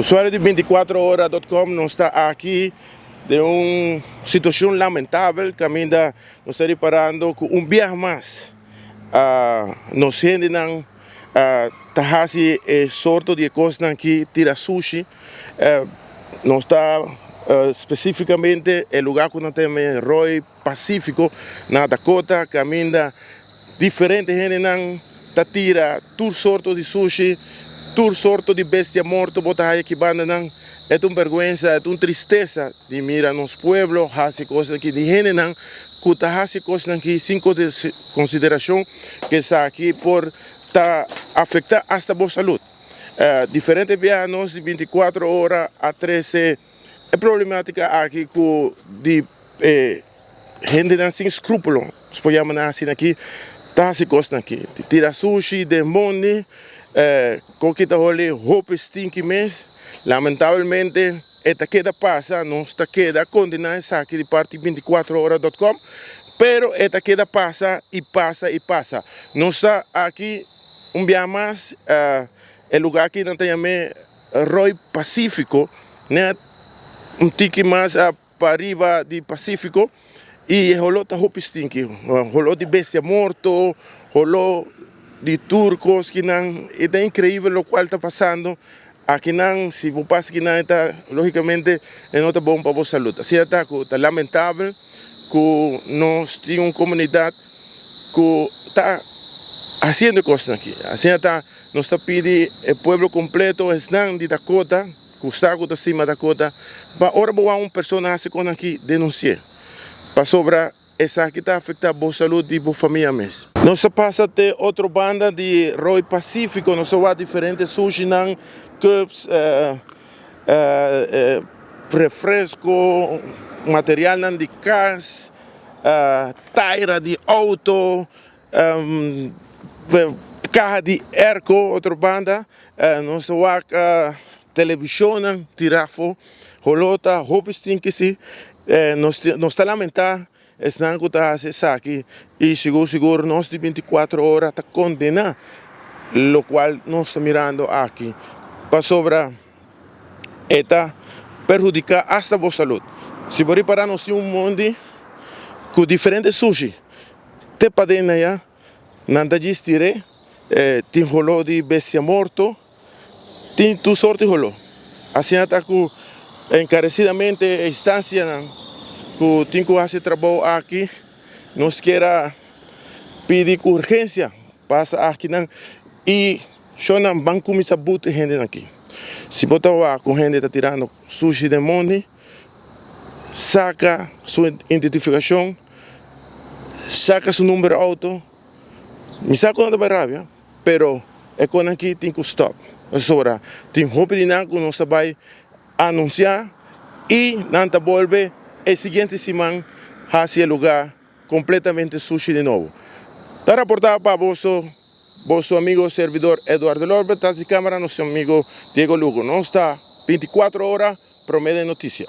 Usuario di 24 hora.com, nos ta aki den un situacion lamentabel caminda nos ta riparando cu un biaha mas nos hendenan ta haci e sorto di e cosnan aki, tira sushi. Nos ta specificamente e lugar cu nan ta yama Rooi Pacifico na Dakota, caminda diferente hendenan ta tira tur sorto di sushi, tur sorto di bestia morto bo ta haya aki bandanan. E ta un berguensa, e ta un tristesa di mira nos pueblo haci cosnan aki, di hendenan cu ta haci cosnan aki sin consideracion cu esaki por ta afecta hasta bo salud. Diferente biaha nos di 24 ora a trece e problematica aki cu di e hendenan sin scrupulo, nos por yama nan asina aki, ta haci cosnan aki. Di tira sushi den mondi, koki ta holi hopi stinky mes. Lamentablemente e ta keda pasa, nos ta keda condena esaki di parti 24 hora.com, pero e ta keda pasa y pasa y pasa. Nos ta aki un biaha mas, e lugar aki nan ta yama Rooi Pacifico, net un tiki mas pariba di Pacifico, y e holo ta hopi stinky, holo di bestia morto, holo di tur cos ki nan. E ta increibel locual ta pasando akinan. Si bo pasa akinan, e ta logicamente e no ta bon pa bo salud. Asina ta cu ta lamentabel cu nos tin un comunidad cu ta haciendo cosnan aki. Asina ta nos ta pidi e pueblo completo, esnan di Dakota cu sa cu ta stima Dakota, pa ora bo wak un persona haci cosnan aki, denuncia, pasobra esaki ta afecta bo salud di bo famia mes. Nos ta pasa te otro banda di Rooi Pacifico, nos ta wak diferente sushinan, cups, refresco, materialnan di cas, taira di auto, caha di airco. Otro banda nos ta wak televisionnan tira afo, holo ta hopi stinky si. Nos ta lamenta esnan cu ta haci esaki y sigur sigur nos di 24 ora ta condena locual nos ta mirando aki, pasobra e ta perhudica hasta bo salud. Si bo ripara, nos tin un mondi cu diferente sushi te paden aya, nan ta djis tire, tin holo di bestia morto, tin tur sorto di holo. Asina ta cu encarecidamente e instancianan cu tin cu haci trabou aki, nos kier a pidi cu urgencia pasa akinan y shownan ban cuminsa boete hendenan aki. Si bo ta wak cu hende ta tirando sushi den mondi, saca su identificacion, saca su number auto. Mi sa cu nan ta bay rabia, pero e cosnan aki tin cu stop, pasobra tin hopi di nan cu nos ta bay anuncia y nan ta bolbe e siguiente siman haci e lugar completamente sushi di nobo. Ta raporta pa boso, boso amigo servidor Eduardo Lorber, tras di camera nos amigo Diego Lugo. Nos ta 24 ora, prome den noticia.